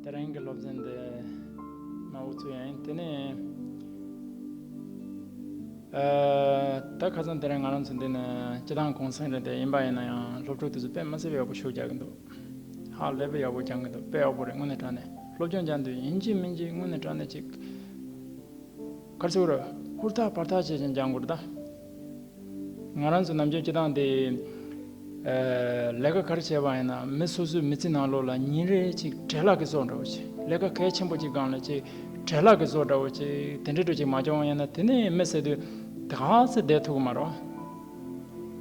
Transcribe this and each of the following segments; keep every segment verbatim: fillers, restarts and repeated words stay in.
དེ་རིང་གི་སློབ་ཚན་འདི་མ་འོ་ཚུལ་ཡིན། དེ་ནས་ཨ་ད་ཁ་སང་དེ་རིང་ང་རང་ཚོ་འདི་ནི་སྤྱི་བཏང་གུང་སེང་རེད། དེ་ཡིན་པ་ཡིན་ན་ཡང་སློབ་ཕྲུག་དེ་ཚོ་དཔེ་མི་སྲིད་པའི་ཡག་པོ་ཤུགས་རྒྱག་གི་འདུག་ཧ་ལས་པའི་ཡག་པོ་སྦྱང་གི་འདུག་དཔེ་ཡག་པོ་རེད། དངོས་གནས་དྲང་གནས་སློབ་སྦྱོང་སྦྱང་དུས་ཡིན་གཅིག་མིན་གཅིག་དངོས་གནས་དྲང་གནས་གཅིག་ག་རེ་ཟེར་དགོས་རེད། ཧུར་ཐག་བར་ཐག་བྱས་ཤིང་སྦྱང་དགོས་རེད་ད། ང་རང་ཚོ་ནམ་རྒྱུན་སྤྱི་བཏང་དེ་ཨ་ལས་ཀ་ག་རེ་བྱས་པ་ཡིན་ན་མི་སོ་སོའི་མི་ཚེ་ནང་ལོགས་ལ་ཉིན་རེ་གཅིག་བྲེལ་བ་གི་བཟོ་འདྲ་བོ་ཅིག་ལས་ཀ་གལ་ཆེན་པོ་ཅིག་སྒང་ལ་ཅིག་བྲེལ་བ་གི་བཟོ་འདྲ་བོ་ཅིག་དེ་འདྲ་འདྲ་ཅིག་མ་བྱུང་བ་ཡིན་ན་དེ་ནས་མི་ཟེར་དུས་དེ་ག་ཚོད་བསྡད་ཐུབ་ཀྱི་མ་རེད།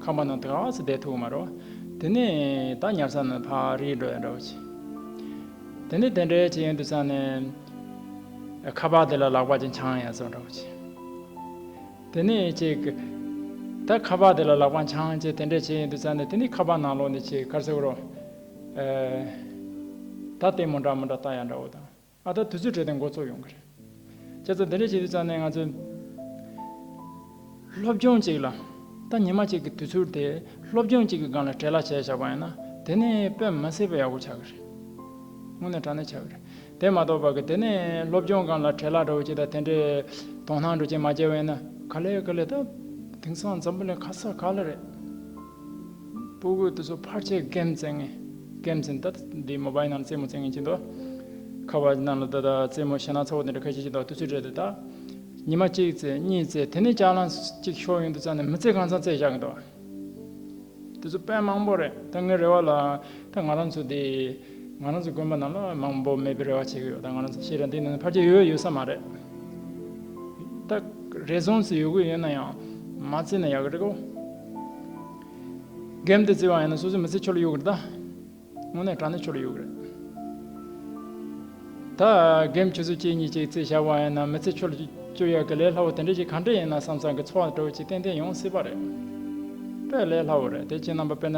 ཁང་པ་ནང་དེ་ག་ཚོད་བསྡད་ཐུབ་ཀྱི་མ་རེད། དེ་ནས་ད་ཉལ་ས་ནང་ཕར་རིལ་འགྲོ་ཡ་འདྲ་བོ་ཅིག་དེ་ནས་དེ་འདྲ་ཅིག་ཡིན་དུས་ཙང་ནས་ཁ་པར་དེ་ལ་ལག་པ་ཅིག་འཆང་ཡ་བཟོ་འདྲ་བོ་ཅིག་དེ་ནས་ཅིག་ད་ཁ་པར་དེ་ལ་ལག་པ་འཆང་བྱས་དེ་འདྲ་བྱས་ཡིན་དུས་ཙང་ནས་དེ་ནས་ཁ་པར་ནང་ལོགས་ནས་ཅིག་ག་རེ་ཟེར་དགོས་རེད། ཨ་ད་ལྟད་མོ་འདྲ་མི་འདྲ་ལྟ་ཡ་འདྲ་བོ་དང་། ཨ་ད་དུས་ཚོད་སྤྲད་དེ་འགོ་ཚུགས་ཡོང་གི་རེད། བྱས་ཙང་དེ་འདྲ་བྱས་དུས་ཙང་ནས་ང་ཚོས་སློབ་སྦྱོང་ཅིག་ལ་ད་ཉི་མ་གཅིག་གི་དུས་ཚོད་དེ་སློབ་སྦྱོང་གཅིག་གི་སྒང་ལ་བྲེལ་བ་བྱས་བཞག་པ་ཡིན་ན་དེ་ནས་དཔེ་མི་སྲིད་པའི་ཡག་པོ་ཆགས་ཀྱི་རེད། དངོས་གནས་དྲང་གནས་ཆགས་ཀྱི་རེད། དེ་མ་གཏོགས་པ་གི་དེ་ནས་སློབ་སྦྱོང་སྒང་ལ་བྲེལ་བ་འདྲ་བོ་ཅིག་དང་དེ་འདྲའི་དོ་སྣང་འདྲ་ཅིག་མ་བྱས་པ་ཡིན་ན་ག་ལེ་ག་ལེ་ད་དེང་སང་འཛམ་བུ་གླིང་ག་ས་ག་ལ་རེད། སྤུ་གུ་དེ་ཚོ་ཕལ་ཆེར་གེམ་རྩེ་མཁན། གེམ་རྩེ་ད་འདི་མོ་བྷའི་ནང་རྩེད་མོ་རྩེ་མཁན་ཅིག་འདུག་ཁ་པར་ནང་ལ་ད་ད་རྩེད་མོ་ཞེ་ན་ཚ་བོ་དེ་འདྲ་ཁ་ཤས་ཅིག་འདུག་དུས་ཚོད་སྤྲད་དེ་ད་ཉི་མ་གཅིག་རྩེ་གཉིས་རྩེ་དེ་ནས་ཅ་ལག་གཅིག་ཤོར་ཡོང་དུས་ཙང་ནས་མི་ཚེ་གང་ཚང་རྩེ་བཞག་གི་འདུག་དེ་ཚོ་དཔེ་མང་པོ་རེད། ད་ངའི་རེ་བ་ལ་ད་ང་རང་ཚོ་འདི་ང་རང་ཚོ་དགོན་པ་ནང་ལ་མང་པོ་མེད་པའི་རེ་བ་བྱེད་ཀྱི་ཡོད། ད་ང་རང་ཚོ་ཤེས་ར་འདི་ནང་ཕལ་ཆེར་ཡོད་ཡོད་ས་མ་རེད། ད་རེ་ཟུང་ཙམ་ཡོད་ཀྱི་ཡོད་ན་ཡང་མ་རྩེ་ན་ཡག་གི་རེད་གོ། གེམ་དེ་རྩེ་བ་ཡིན་ན་སོ་སོའི་མི་ཚེ་འཆོར་ཡོད་ཀྱི་རེད་ད། དངོས་གནས་དྲང་གནས་འཆོར་ཡོད་ཀྱི་རེད། ད་གེམ་ཆུ་ཚོད་གཅིག་གཉིས་ཅིག་རྩེ་བཞག་པ་ཡིན་ན་མི་ཚེ་འཆོར་བཅུག་ཡག་གི་ལས་སླ་བོ་དེ་འདྲ་ཞིག་ག་འདྲ་ཡིན་ན་བསམ་བསམ་གི་ཚོར་བ་འདྲ་བོ་ཅིག་ཏན་ཏན་ཡོང་སྲིད་པ་རེད། དཔེ་ལས་སླ་བོ་རེད། དེ་ཁྱེད་རྣམ་པ་དཔེར་ན་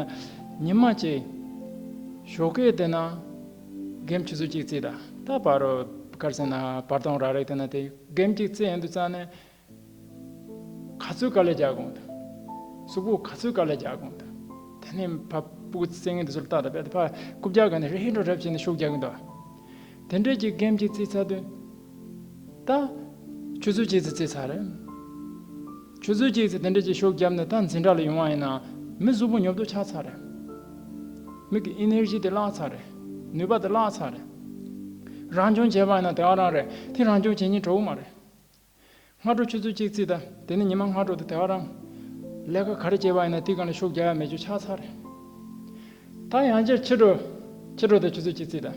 ཉི་མ་གཅིག་ཞོགས་ཀས་དེ་ན་གེམ་ཆུ་ཚོད་གཅིག་རྩེ་ད། ད་བར་དུ་ག་རེ་ཟེར་ན་བར་སྟོང་རག་རེད། དེ་ན་དེ་གེམ་གཅིག་རྩེ་ཡོང་དུས་ཙང་ནས་ག་ཚོད་དཀའ་ལས་རྒྱག་དགོས་འདུག་གཟུགས་པོ་ག་ཚོད་དཀའ་ལས་རྒྱག་དགོས་འདུག་དེ་ནས་ཕ་སྤུ་གུ་རྩེ་མཁན་དེ་ཚོར་ལྟ་དང་། དཔེ་དེ་ཕ་རྐུབ་བཀྱག་ག་ནས་རེ་ཧེ་འགྲོ་རེབ་བྱས་ནས་ཤུགས་རྒྱག་གི་འདུག་དེ་འདྲས་ཀྱི་གེམ་གཅིག་རྩེ་ཚར་དུས་ད་ཆུ་ཚོད་གཅིག་ཙམ་རྩེ་ཚར་རེད། ཆུ་ཚོད་གཅིག་ཙམ་དེ་འདྲས་ཀྱི་ཤུགས་བརྒྱབ་ནས་ད་འཛིན་གྲྭ་ལ་ཡོང་བ་ཡིན་ན་མི་གཟུགས་པོ་ཉོབ་ཏོ་ཆགས་ཚར་རེད། མི་གི་ཨི་ནེར་ཇི་དེ་བརླག་ཚར་རེད། ནུས་པ་དེ་བརླག་ཚར་རེད། རང་སྦྱོང་བྱས་པ་ཡིན་ན་དེ་ག་རང་རེད། དེ་རང་སྦྱོང་བྱེད་སྙིང་བྲོ་གི་མ་རེད། སྔ་དྲོ་ཆུ་ཚོད་གཅིག་རྩེ་ད། དེ་ནས་ཉི་མ་སྔ་དྲོ་དེ་དེ་ག་རང་། ལས་ཀ་ག་རེ་བྱས་པ་ཡིན་ན་དེའི་སྒང་ལ་ཤུགས་རྒྱག་ཡ་མེད་རྒྱུ་ཆགས་ཚར་རེད། ད་ཡང་བསྐྱར་ཕྱི་དྲོ། ཕྱི་དྲོ་དེ་ཆུ་ཚོད་གཅིག་རྩེ་ད།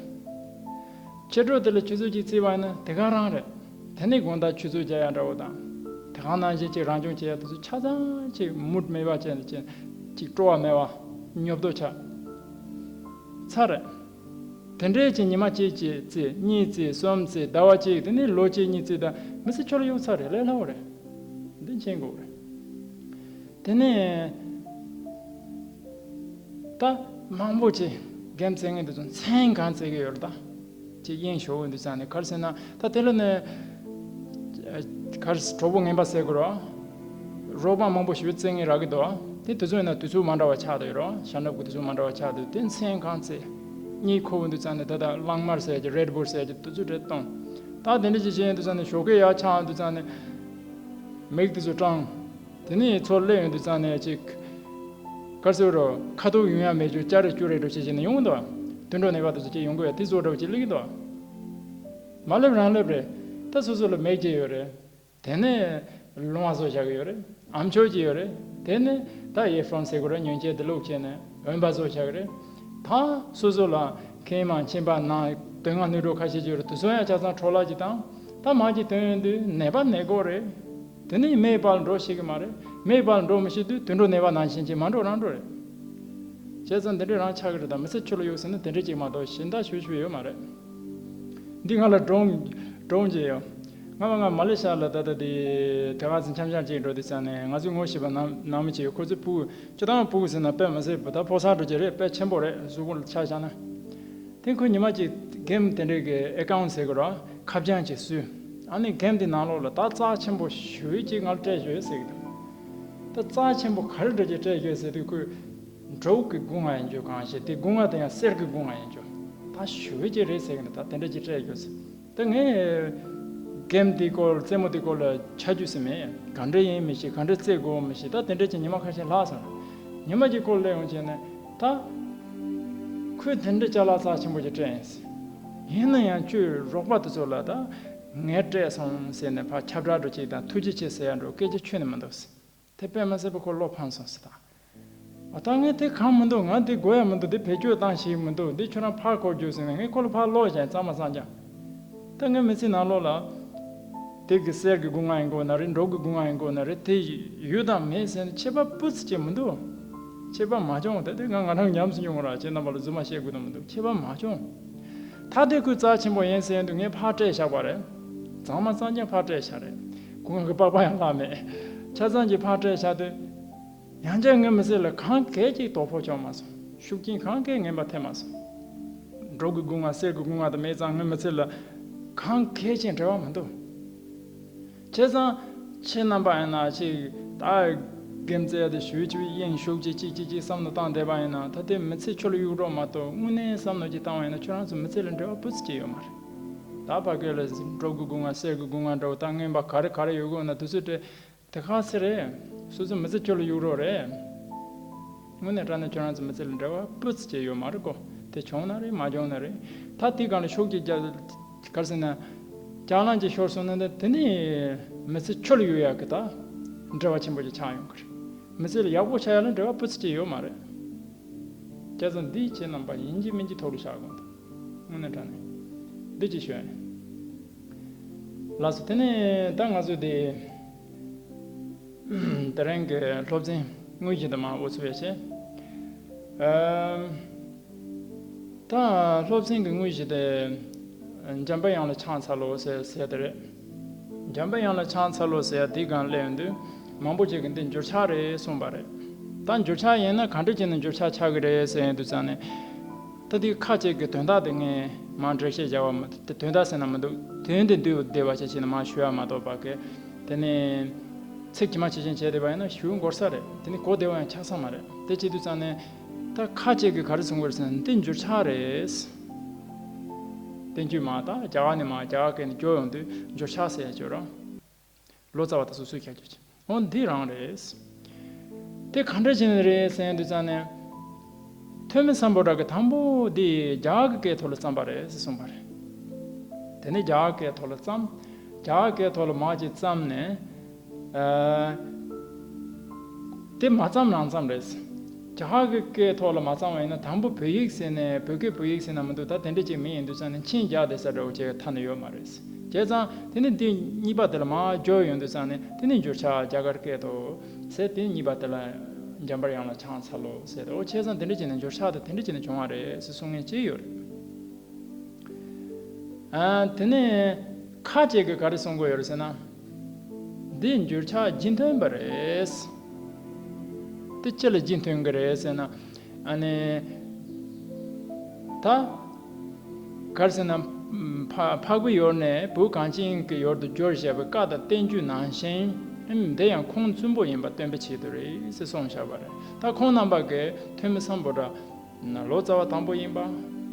ཕྱི་དྲོ་དེ་ལ་ཆུ་ཚོད་གཅིག་རྩེ་བ་ཡིན་ན་དེ་ག་རང་རེད། དེ་ནས་དགོང་དག་ཆུ་ཚོད་རྒྱག་ཡ་འདྲ་བོ་དང་། དེ་ག་ནང་བཞིན་ཅིག་རང་སྦྱོང་བྱེད་ཡ་དེ་ཚོ་ཆ་ཚང་ཅིག་མུ་ཌི་མེད་པ་བྱས་ནས་ཅིག་ཅིག་སྤྲོ་བ་མེད་པ། ཉོབ་ཏོ་ཆགས་ཚར་རེད། དེ་འདྲའི་ཅིག་ཉི་མ་གཅིག་གཅིག་རྩེ་གཉིས་རྩེ་གསུམ་རྩེ་ཟླ་བ་གཅིག་དེ་ནས་ལོ་གཅིག་གཉིས་རྩེ་ད་མི་ཚེ་འཆོར་ཡོད་ཚར་རེད། ལས་སླ་བོ་རེད། འདི་མཁྱེན་དགོས་རེད། དེ་ནས་ད་མང་པོ་ཅིག་གེམ་རྩེ་མཁན་དེ་ཚོ་མཚན་གང་རྩེ་གི་ཡོད་རེད་ད། ཅིག་དབྱིངས་ཞོག་འོན་དུ་ཙང་ནས་ག་རེ་ཟེར་ན་ད་དེ་ལ་ནས་ག་རེ་གྲོགས་པོ་ངན་པ་ཟེར་དགོས་རོགས། རོགས་པ་མང་པོ་ཞིག་བཙལ་ངེས་རག་གི་འདུག་དེ་དུས་ཚོད་ཡིན་ན་དུས་ཚོད་མ་འདྲ་བ་ཆགས་བསྡད་ཡོད་རོགས། ཤ་འདབ་ཀྱི་དུས་ཚོད་མ་འདྲ་བ་ཆགས་འདུག་དེ་མཚན་གང་ཚེ། གཉིད་ཁུག་འོང་དུས་ཙང་ནས་ད་ལྟ་གླང་དམར་ཟེར་གྱི་རེད་བུལ་ཟེར་གྱི་དུས་ཚོད་རེད་གཏོང་། ད་དེ་འདྲ་ཅིག་བྱས་ཡོང་དུས་ཙང་ནས་ཞོགས་ཀས་ཡར་ཆགས་འོང་དུས་ཙང་ནས་མིག་དེ་ཚོ་སྐྲངས། དེ་ནས་ཚུར་སླེབས་ཡོང་དུས་ཙང་ནས་ཅིག་ག་རེ་ཟེར་རོགས། ཁ་ཐུག་ཡོང་ཡ་མེད་རྒྱུ་སྐྱ་རེ་སྐྱུ་རེ་འགྲོ་བྱེད་བྱས་ནས་ཡོང་གི་འདུག་དུད་འགྲོ་ནད་པ་དེ་ཚོ་ཅིག་ཡོང་གི་ཡོད། དེ་བཟོ་འདྲ་བོ་ཅིག་སླེབས་ཀྱི་འདུག་མ་སླེབས་རང་སླེབས་རེད། ད་སོ་སོ་ལ་མིག་ཅིག་ཡོད་རེད། དེ་ནས་ལོང་བ་བཟོ་བཞག་གི་ཡོད་རེད། ཨམ་ཅོག་ཅིག་ཡོད་རེད། དེ་ནས་ད་ཡེ་ཧྥོན་ཟེར་དགོས་རེད། མཉེན་ཆས་དེ་བླུགས་བྱས་ནས་འོན་པ་བཟོ་བཞག་གི་རེད། ད་སོ་སོ་ལ་མཁལ་མ་མཆིན་པ་ནང་དོན་ལྔ་སྣོད་དྲུག་ཁ་ཤས་ཅིག་ཡོད་རེད། དེ་ཚོ་ཡང་ཆ་ཚང་འཕྲོ་བརླག་ཅིག་བཏང་། ད་མར་ཅིག་ཐོན་ཡོང་དུས་ནད་པ་ནད་འགོག་རེད། དེ་ནས་མེའི་བར་འགྲོ་ཤེས་ཀྱི་མ་རེད། མེའི་བར་འགྲོ་མི་ཤེས་དུས་དུད་འགྲོ་ནད་པ་ནང་བཞིན་ཅིག་མར་འགྲོ་རང་འགྲོ་རེད། བྱས་ཙང་འདི་འདྲས་རང་ཆགས་ཀྱི་རེད། ད་མི་ཚེ་འཆོར་ཡོད་ཟེར་ན་དེ་འདྲས་ཅིག་མ་གཏོགས་གཞན་དག་ཞུ་ཞུ་ཡོད་མ་རེད། འདི་ང་ལ་སྒྲུང་སྒྲུང་ཅིག་ཡོད། སྔ་མ་ང་མ་ལེ་ཤ་ལ་ད་ལྟ་དེ་དེ་ག་ཚོད་འཆམ་འཆམ་ཅིག་འགྲོ་དུས་ཙང་ནས་ང་ཚོའི་ངོ་ཤེས་པ་ནང་ནང་མི་ཅིག་ཡོད། ཁོ་ཚོའི་སྤུ་གུ་སྤྱིར་བཏང་སྤུ་གུ་ཟེར་ན་དཔེ་མི་སྲིད་པ་ད་ཕོ་གསར་འགྲོ་གི་རེད། དཔེ་ཆེན་པོ་རེད། གཟུགས་པོ་ལ་ཆ་བཞག་ན། དེ་ཁོ་ཉི་མ་གཅིག་གེམ་དེ་འདྲའི་གི་ཨེ་ཀའུན་ཟེར་གི་རོ། ཁ་བྱང་ཅིག་བཟོས། ཨ་ནི་གེམ་དེ་ནང་ལོགས་ལ་ད་རྩ་ཆེན་པོ་ཞུ་ཡི་ཅིག་ང་ལ་སྤྲད་ཤོག་ཟེར་གི་འདུག་ད་རྩ་ཆེན་པོ་ག་རེ་འདྲ་ཅིག་སྤྲད་ཤོག་ཟེར་དུས་ཁོས་འབྲོག་གི་སྒོ་ང་ཡིན་རྒྱུ་གང་ཞིག་དེ་སྒོ་ང་དེ་ཡང་གསེར་གི་སྒོ་ང་ཡིན་རྒྱུ། ད་ཞུ་བའི་ཅིག་རེད་ཟེར་གི་འདུག་ད་དེ་འདྲ་ཅིག་སྤྲད་ཡོད་ཟེར། ད་ངས་རྒན་དེའི་སྐོར་རྩེད་མོ་དེའི་སྐོར་ལ་ཆ་རྒྱུས་སུ་མེད། ག་འདྲ་ཡིན་མི་ཤེས། ག་འདྲ་རྩེད་དགོས་མི་ཤེས། ད་དེ་འདྲ་ཅིག་ཉི་མ་ཁ་ཤས་ལྷག་སོང་། ཉི་མ་གཅིག་སྐོར་སླེབས་ཡོང་བྱས་ནས་ད་ཁོས་དེ་འདྲ་ཅ་ལག་རྩ་ཆེན་པོ་ཅིག་སྤྲད་ཡིན་ཟེར། ཡིན་ན་ཡང་ཁྱོད་རོགས་པ་དེ་ཚོ་ལ་ད་ངས་སྤྲད་སོང་ཟེར་ནས་ཕར་ཁྱབ་བསྒྲགས་འདྲ་ཅིག་དང་ཐུགས་རྗེ་ཆེ་ཟེར་ཡ་འདྲ་སྐད་ཆ་ཁྱོན་ནས་མི་འདུག་ཟེར། དེ་དཔེ་མི་སྲིད་པ་ཁོ་བློ་ཕམ་སོང་ཟེར་ད། ཨ་ད་ངས་དེ་གང་མི་འདུག་ང་དེ་དགོས་ཡ་མི་འདུག་དེ་བེད་སྤྱོད་བཏང་ཤེས་མི་འདུག་དེ་ཁྱོད་རང་ཕར་འཁོར་རྒྱུགས་ཟེར་ནས་ངས་ཁོ་ལ་ཕར་སློག་བཞག་གཙང་མ་གཙང་རྐྱང་། ད་ངའི་མི་ཚེ་ནང་ལོགས་ལ་དེ་གི་གསེར་གི་སྒོ་ང་ཡིན་དགོས་ན་རེད། འབྲོག་གི་སྒོ་ང་ཡིན་དགོས་ན་རེད། དེ་ཡོད་དང་མེད་ཟེར་ནས་ཁྱད་པར་སྤུ་ཙམ་ཅིག་མི་འདུག་ཁྱད་པར་མ་བྱུང་། ད་དེ་ང་ང་རང་ཉམས་སུ་མྱོང་ར་ཁྱེད་རྣམ་པ་ལ་རྫུན་མ་བཤད་དགོས་དོན་མི་འདུག་ཁྱད་པར་མ་བྱུང་། ད་དེ་ཁོས་རྩ་ཆེན་པོ་ཡིན་ཟེར་དུས་ངས་ཕར་སྤྲད་བཞག་པ་རེད། གཙང་མ་གཙང་རྐྱང་ཕར་སྤྲད་བཞག་རེད། སྒོ་ང་གི་པགས་པ་ཡང་བརླག་མེད། ཆ་ཚང་གི་ཕར་སྤྲད་བཞག་དུས། ཡང་བསྐྱར་ངའི་མི་ཚེ་ལ་གང་གས་ཅིག་དོ་ཕོག་བྱུང་མ་སོང་། ཤུགས་རྐྱེན་གང་གས་ངན་པ་ཐེབས་མ་སོང་། འབྲོག་གི་སྒོ་ང་གསེར་གྱི་སྒོ་ང་དང་མེད་ཙང་ངའི་མི་ཚེ་ལ་གང་གས་ཅིག་འབྲེལ་བ་མི་འདུག་བྱས་ཙང་ཁྱེད་རྣམ་པ་ཡིན་ན་ཅིག་ད་དགེ་རྩ་དེ་ཞུ་ཅིག་ཡིན་ཤུགས་ཅིག་ཅིག་ཅིག་ཅིག་བསམ་བློ་བཏང་བསྡད་པ་ཡིན་ན་ད་ལྟའི་མི་ཚེ་ཆུ་ལ་གཡུག་རོགས་མ་གཏོགས་དངོས་གནས་བསམ་བློ་ཅིག་བཏང་བ་ཡིན་ན་ཁྱོད་རང་ཚོ་མི་ཚེ་ལ་འབྲེལ་བ་སྤུ་ཙམ་ཅིག་ཡོད་མ་རེད། ད་ཕ་གི་ལ་འབྲོག་གི་སྒོ་ང་གསེར་གྱི་སྒོ་ང་འདྲ་བོ་ད་རྔན་པ་ག་རེ་ག་རེ་ཡོད་དགོས་ན་དེ་ཚོ་སྤྲད། དེ་ག་ཚོད་རེད། སོ་སོའི་མི་ཚེ་ཆུ་ལ་གཡུག་རོགས་རེད། དངོས་གནས་དྲང་གནས་ཁྱོད་རང་ཚོའི་མི་ཚེ་ལ་འབྲེལ་བ་སྤུ་ཙམ་ཅིག་ཡོད་མ་རེད་གོ། དེ་བྱུང་ན་རེད་མ་བྱུང་ན་རེད། ད་དེའི་སྒང་ལ་ཤུགས་ཀྱིས་རྒྱ་ག་རེ་ཟེར་ན། རྒྱག་ལངས་ཅིག་ཤོར་སོང་ན་ད་དེ་ནི་མི་ཚེ་ཆུ་ལ་གཡུག་ཡག་གི་ད་འབྲེལ་བ་ཆེན་པོ་ཅིག་ཆགས་ཡོང་གི་རེད། མི་ཚེ་ལ་ཡག་པོ་ཆགས་ཡག་ལ་འབྲེལ་བ་སྤུ་ཙམ་ཅིག་ཡོད་མ་རེད། བྱས་ཙང་འདི་ཁྱེད་རྣམ་པ་ཡིན་གཅིག་མིན་གཅིག་ཐུགས་ལ་བཞག་དགོས་འདུག་དངོས་གནས་དྲང་གནས། འདི་ཅིག་ཞུ་ཡ་ཡིན། ལགས་སོ། དེ་ནས་ད་ང་ཚོས་དེ་དེ་རིང་གི་སློབ་ཚན་དངོས་གཞི་དུ་མ་འོ་ཚུགས་པའི་ཆེད། ཨམ། ད་སློབ་ཚན་གྱི་དངོས་གཞི་དེ་འཇམ་པའི་དབྱངས་ལ་ཕྱག་འཚལ་ལོ་ཟེར་ཟེར་དེ་རེད། འཇམ་པའི་དབྱངས་ལ་ཕྱག་འཚལ་ལོ་ཟེར་ཡ་དེའི་སྒང་སླེབས་ཡོང་དུས་མང་པོ་ཅིག་གིས་འདི་འགྱུར་ཕྱག་རེད་གསུངས་པ་རེད། ད་འགྱུར་ཕྱག་ཡིན་ན་ག་འདྲ་བྱས་ནས་འགྱུར་ཕྱག་ཆགས་ཀྱི་རེད་ཟེར་ཡོང་དུས་ཙང་ནས། ད་དེ་ཁ་ཅིག་གི་དོན་དག་དེ་ངས་མར་འགྲེལ་བཤད་བྱ་བ་མ་གཏོགས་དོན་དག་ཟེར་ན་མི་འདུག་དོན་དེ་འདུས་བསྡད་པ་ཆ་བྱས་ནས་མར་ཞུ་ཡ་མ་གཏོགས་པ་གི། དེ་ནས་ཚིག་ཇི་མ་ཇི་བཞིན་བྱས་བསྡད་པ་ཡིན་ན་ཞུ་འགོར་ས་རེད། དེ་ནི་གོ་བདེ་བ་ཡང་ཆགས་ས་མ་རེད། དེ་བྱེད་དུས་ཙང་ནས་ད་ཁ་ཅིག་གིས་ག་རེ་གསུང་གི་རེད་ཟེར་ན་འདི་འགྱུར་ཕྱག་རེད། བསྟན་བཅོས་མ་ད་རྒྱ་གར་ནས་མར་རྒྱ་གར་སྐད་ནས་བསྒྱུར་ཡོང་དུས་འགྱུར་ཕྱག་ཟེར་ཡ་ཅིག་ཡོད་རེད། ལོ་ཙཱ་བ་དང་སོ་སོའི་ཁྱད་ཆོས་ཅན། འོ་འདི་རང་རེད། དེ་ག་འདྲ་བྱས་ནས་རེད་ཟེར་དུས་ཙང་ནས། ཐོན་མི་སམ་བྷོ་ཊ་གིས་དང་པོ་འདི་རྒྱ་གར་གྱི་སྐད་ཐོག་ལ་བརྩམས་པ་རེད་ཟེར་གསུངས་པ་རེད། དེ་ནས་རྒྱ་གར་སྐད་ཐོག་ལ་བརྩམས། རྒྱ་གར་སྐད་ཐོག་ལ་མར་ཅིག་བརྩམས་ནས། ཨ། དེ་མ་བརྩམས་རང་བརྩམས་རེད། རྒྱ་གར་གྱི་སྐད་ཐོག་ལ་མ་བརྩམས་པ་ཡིན་ན་དང་པོ་བོད་ཡིག་ཟེར་ནས་བོད་སྐད་བོད་ཡིག་ཟེར་ན་མི་འདུག་ད་དེ་འདྲ་ཅིག་མི་ཡིན་དུས་ཙང་ནས་མཆན་རྒྱག་བསྡད་ས་འདྲ་བོ་ཅིག་ཐ་ན་ཡོད་མ་རེད། བྱས་ཙང་དེ་ནས་འདི་གཉིས་པ་དེ་ལ་མར་འགྱུར་ཡོང་དུས་ཙང་ནས་དེ་ནས་འགྱུར་ཕྱག་རྒྱ་གར་སྐད་དུ་ཟེར། དེ་གཉིས་པ་དེ་ལ་འཇམ་པའི་དབྱངས་ལ་ཕྱག་འཚལ་ལོ་ཟེར་ཏེ། འོ་བྱས་ཙང་དེ་འདྲ་བྱས་ནས་འགྱུར་ཕྱག་དེ་དེ་འདྲ་བྱས་ནས་བྱུང་བ་རེད་ཟེར་གསུང་མཁན་ཅིག་ཡོད་རེད། ཨ། དེ་ནས་ཁ་ཅིག་གིས་ག་རེ་གསུང་གི་ཡོད་རེད་ཟེར་ན། འདི་འགྱུར་ཕྱག་རྗེས་མཐུན་པ་རེད། དེ་ཅི་ལ་རྗེས་མཐུན་གྱི་རེད་ཟེར་ན། ཨ་ནི། ད། ག་རེ་ཟེར་ན། ཕ་འཕགས་པའི་ཡུལ་ནས་བོད་གངས་ཅན་གྱི་ཡུལ་དུ་བསྒྱུར་བཞག་པའི་བཀའ་དང་བསྟན་བཅོས་ནང་བཞིན། ཨེམ། དེ་ཡང་ཁུངས་བཙུན་པོ་ཡིན་པ་སྟོན་པའི་ཆེད་དུ་རེད་ཟེར་གསུངས་བཞག་པ་རེད། ད་ཁོང་རྣམ་པ་གིས་ཐོན་མི་སམ་བྷོ་ཊ། ལོ་ཙཱ་བ་དང་པོ་ཡིན་པ།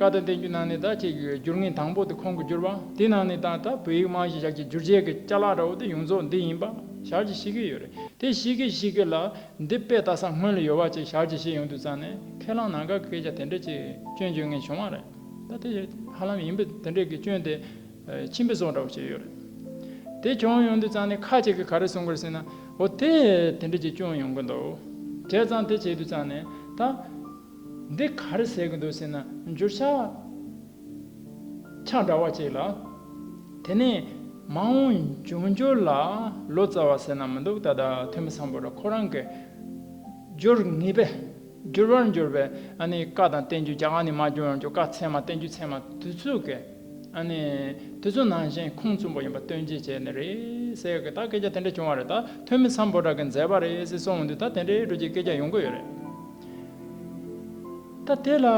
བཀའ་དང་བསྟན་བཅོས་ནང་ནས་ད་ཅིག་བསྒྱུར་མཁན་དང་པོ་དེ་ཁོང་གིས་བསྒྱུར་བ། དེ་ནང་ནས་ད་ད་བོད་ཡིག་རྨང་གཞི་བཞག་གི་བསྒྱུར་བྱེད་ཀྱི་ཅ་ལག་འདྲ་བོ་དེ་ཡོངས་རྫོགས་འདི་ཡིན་པ་ཞལ་གྱིས་བཞེས་ཀྱི་ཡོད་རེད། དེ་བཞེས་ཀྱི་བཞེས་ཀྱི་ལ་འདི་དཔེ་ལྟ་ས་སྔོན་ལ་ཡོད་པ་ཅིག་ཞལ་གྱིས་བཞེས་ཡོང་དུས་ཙང་ནས་ཁས་བླངས་གནང་ག་གི་སྐད་ཆ་དེ་འདྲ་ཅིག་སྐྱོན་བརྗོད་མཁན་བྱུང་བ་རེད། ད་དེ་ཧ་ལམ་ཡིན་པ་དེ་འདྲ་གི་སྐྱོན་དེ་ཕྱིན་པའི་བཟོ་འདྲ་བོ་ཅིག་ཡོད་རེད། དེ་བྱུང་ཡོང་དུས་ཙང་ནས་ཁ་ཅིག་གིས་ག་རེ་གསུང་གི་རེད་ཟེར་ན། འོ་དེ་དེ་འདྲ་ཅིག་སྐྱོན་ཡོང་གི་འདུག་བྱས་ཙང་དེ་བྱེད་དུས་ཙང་ནས་ད། འདི་ག་རེ་ཟེར་གི་འདུག་ཟེར་ན་འགྱུར་ཕྱག་ཆ་འདྲ་བ་ཅིག་ལ། དེ་ནས་མ་འོངས་འབྱུང་འགྱུར་ལ་ལོ་ཙཱ་བ་ཟེར་ན་མི་འདུག་ད་ལྟ་ཐོན་མི་སམ་བྷོ་ཊ་ཁོ་རང་གིས་འགྱུར་ངེས་པས། འགྱུར་བར་འགྱུར་བས་ཨ་ནི་བཀའ་དང་བསྟན་བཅོས་རྒྱ་གར་ནས་མར་བསྒྱུར་ཡོང་རྒྱུ་བཀའ་ཚད་མ་བསྟན་བཅོས་ཚད་མ་དེ་ཚོ་གི། ཨ་ནི། དེ་ཚོ་ནང་བཞིན་ཁུངས་བཙུན་པོ་ཡིན་པ་སྟོན་བྱེད་བྱས་ནི་རེད་ཟེར་གི་ད་སྐད་ཆ་དེ་འདྲ་བྱུང་བ་རེད། ད་ཐོན་མི་སམ་བྷོ་ཊ་གི་མཛད་པ་རེད་ཟེར་གསུངས་འོང་དུས་ད་དེ་འདྲའི་འགྲོ་གི་སྐད་ཆ་ཡོང་གི་ཡོད་རེད། ད་དེ་ལ།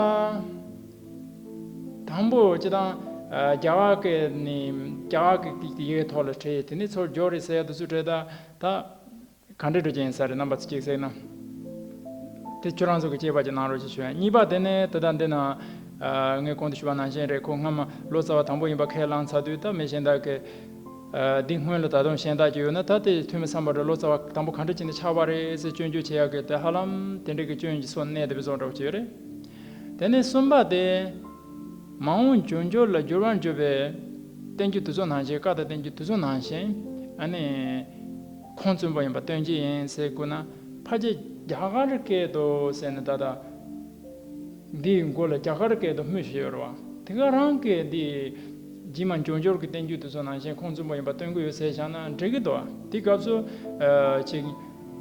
དང་པོ་སྤྱི་བཏང་། རྒྱ་གར་གི་ནི་རྒྱ་གར་གི་ཡི་གེ་ཐོག་ལ་བྲིས་དེ་ནི་ཚུར་བསྒྱུར་རེད་ཟེར་ཡ་དེ་ཚོ་བྲིས་ད་ད། ག་འདྲའི་འགྲོ་རྒྱུ་ཡིན་ས་རེད། རྣམ་པ་ཚོ་གཅིག་གཟིགས་ན། དེ་ཁྱོད་རང་ཚོ་གི་དཔྱད་པ་ཅིག་གནང་རོགས་ཞེས་ཞུ་ཡ། གཉིས་པ་དེ་ནི་དེ་དང་འདི་ན། ཨ། ངས་གོང་དུ་ཞུས་པ་ནང་བཞིན་རེད། ཁོ་སྔ་མ་ལོ་ཙཱ་བ་དང་པོ་ཡིན་པ་ཁས་བླངས་ཚར་དུས། ད་མི་གཞན་དག་གིས། ཨ། འདི་སྔོན་ལ་ད་དུང་གཞན་དག་ཅིག་ཡོད་ན། ད་དེ་ཐོན་མི་སམ་བྷོ་ཊ་ལོ་ཙཱ་བ་དང་པོ་ག་འདྲ་བྱས་ནས་ཆགས་པ་རེད་ཟེར་སྐྱོན་བརྗོད་བྱེད་ཡག་གི་དེ་ཧ་ལམ་དེ་འདྲ་གི་སྐྱོན་གྱི་སོ་གནས་དེ་བཟོ་འདྲ་བོ་ཅིག་ཡོད་རེད། དེ་ནས་གསུམ་པ་དེ། མ་འོངས་འབྱུང་འགྱུར་ལ་འགྱུར་བར་འགྱུར་བའི་བསྟན་བཅོས་དེ་ཚོ་ནང་བཞིན། བཀའ་དང་བསྟན་བཅོས་དེ་ཚོ་ནང་བཞིན། ཨ་ནི། ཁུངས་བཙུན་པོ་ཡིན་པ་སྟོན་གྱི་ཡིན་ཟེར་དགོས་ན། ཕལ་ཆེར་རྒྱ་གར་སྐད་དུ་ཟེར་ནས། ད་ལྟ་འདིའི་མགོ་ལ་རྒྱ་གར་སྐད་དུ་སྨོས་ཤིག་ཡོད་རེད་བ། དེ་ག་རང་གིས་འདི་རྗེས་མ་འབྱུང་འགྱུར་གྱི་བསྟན་བཅོས་དེ་ཚོ་ནང་བཞིན་ཁུངས་བཙུན་པོ་ཡིན་པ་སྟོན་གྱི་ཡོད་ཟེར་བཞག་ན་འགྲིག་གི་འདུག་བ། དེ་སྐབས་སུ། ཨ། ཅིག་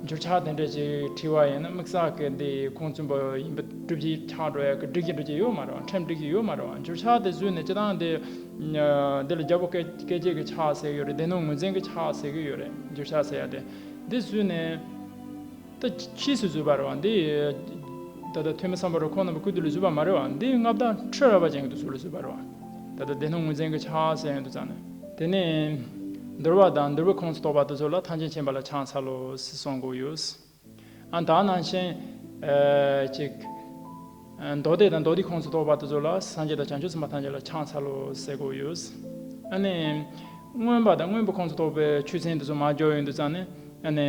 འགྱུར་ཕྱག་དེ་འདྲ་ཅིག་བྲིས་པ་ཡིན་ན། དམིགས་བསལ་གྱི་འདི་ཁུངས་བཙུན་པོ་ཡིན་པ་སྒྲུབ་བྱེད་ཆགས་འགྲོ་ཡག་གི་སྒྲིག་གཞི་འགྲོ་གི་ཡོད་མ་རེད་བ། ཁྲིམས་སྒྲིག་གི་ཡོད་མ་རེད་བ། འགྱུར་ཕྱག་དེ་བཟོས་ནས་སྤྱིར་བཏང་དེ། ཨ། འདི་ལ་རྒྱལ་པོ་སྐད་སྐད་ཅིག་གི་ཕྱག་ཟེར་གྱི་ཡོད་རེད། སྡེ་སྣོད་ངོས་འཛིན་གྱི་ཕྱག་ཟེར་གྱི་ཡོད་རེད། འགྱུར་ཕྱག་ཟེར་ཡ་དེ། འདི་བཟོས་ནས། ད་ཕྱིས་སུ་བཟོས་པ་རེད་བ། འདི་ད་ལྟ་ཐོན་མི་སམ་བྷོ་ཊ་ཁོང་རྣམ་པ་སྐུ་དུས་ལ་བཟོས་པ་མ་རེད་བ། འདི་མངའ་བདག་ཁྲི་རལ་པ་ཅན་གྱི་དུས་སུ་ལ་བཟོས་པ་རེད་བ། ད་ལྟ་སྡེ་སྣོད་ངོས་འཛིན་གྱི་ཕྱག་ཟེར་ཡོང་དུས་ཙང་ནས། དེ་ནས་འདུལ་བ་དང་འདུལ་བའི་ཁོངས་སུ་གཏོགས་པ་དེ་ཚོ་ལ་ཐམས་ཅད་མཁྱེན་པ་ལ་ཕྱག་འཚལ་ལོ་ཟེར་གསུང་གི་ཡོད། ཨ། ད་ནང་བཞིན། ཨ། ཅིག་ཨ། མདོ་སྡེ་དང་མདོ་སྡེའི་ཁོངས་སུ་གཏོགས་པ་དེ་ཚོ་ལ་སངས་རྒྱས་དང་བྱང་ཆུབ་སེམས་དཔའ་ཐམས་ཅད་ལ་ཕྱག་འཚལ་ལོ་ཟེར་གྱི་ཡོད། ཨ་ནི། མངོན་པ་དང་མངོན་པའི་ཁོངས་སུ་གཏོགས་པའི་ཆོས་ཚན་དེ་ཚོ་མར་འཇོག་ཡོང་དུས་ཙང་ནས། ཨ་ནི།